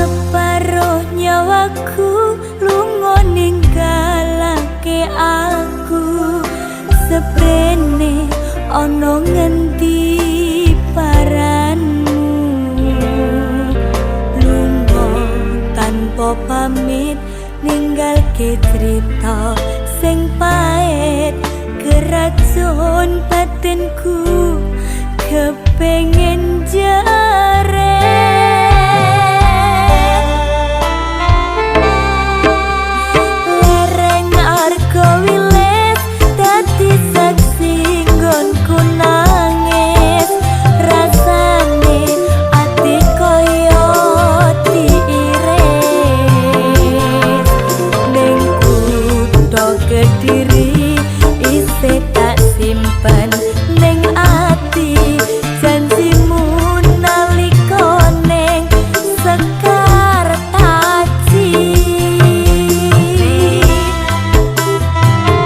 Separuh nyawaku lunga ninggalake aku. Seprene ana ngendi paranmu? Lunga tanpa pamit, ninggalke cerita sing pahit, keracun batinku, kepengen jauh.